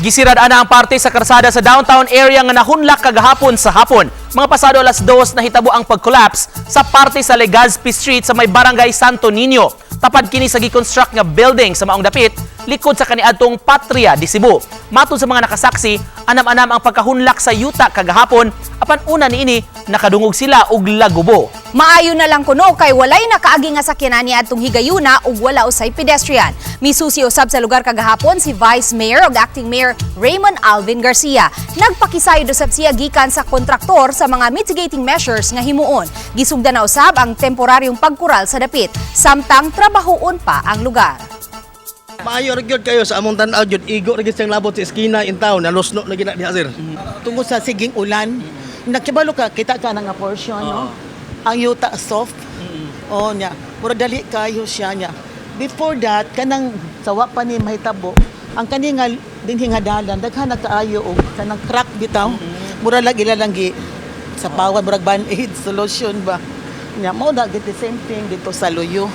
Gisirad ana ang parte sa karsada sa downtown area nga nahunlak kagahapon sa hapon. Mga pasado alas 2, nahitabo ang pag-collapse sa parte sa Legazpi Street sa may Barangay Santo Niño. Tapad kini sa gi-construct nga building sa maong dapit, likod sa kaniadtong Patria de Cebu. Matod sa mga nakasaksi, anam-anam ang pagkahunlak sa yuta kagahapon, apan una niini nakadungog sila og lagubo. Maayo na lang kuno kay walay nakaagi nga sakyanan niadtong higayuna ug wala usay pedestrian. Misusi usab sa lugar kagahapon si Vice Mayor ug Acting Mayor Raymond Alvin Garcia. Nagpakisayod usab siya gikan sa kontraktor sa mga mitigating measures nga himuon. Gisugdan na usab ang temporaryong pagkural sa dapit samtang trabahoon pa ang lugar. Maayo ra gyud kayo sa among tan-aw gyud, igo ra gyud siyang labot sa eskina in town, nalusno na gyud na diha, sir. Tungod sa siging ulan. Nakibalo ka, kita ka na nga portion, no? Ang yuta soft. Oh, nya. Mura dali kayo siya niya. Before that, kanang sawa pa ni mahitabo, ang kani nga dinhi nga dalan, daghan na kaayo og kanang crack bitaw. Mura lang ila lang gi sa pawan, murag Band-Aid solution ba. Nya mao na the same thing dito sa Luyo.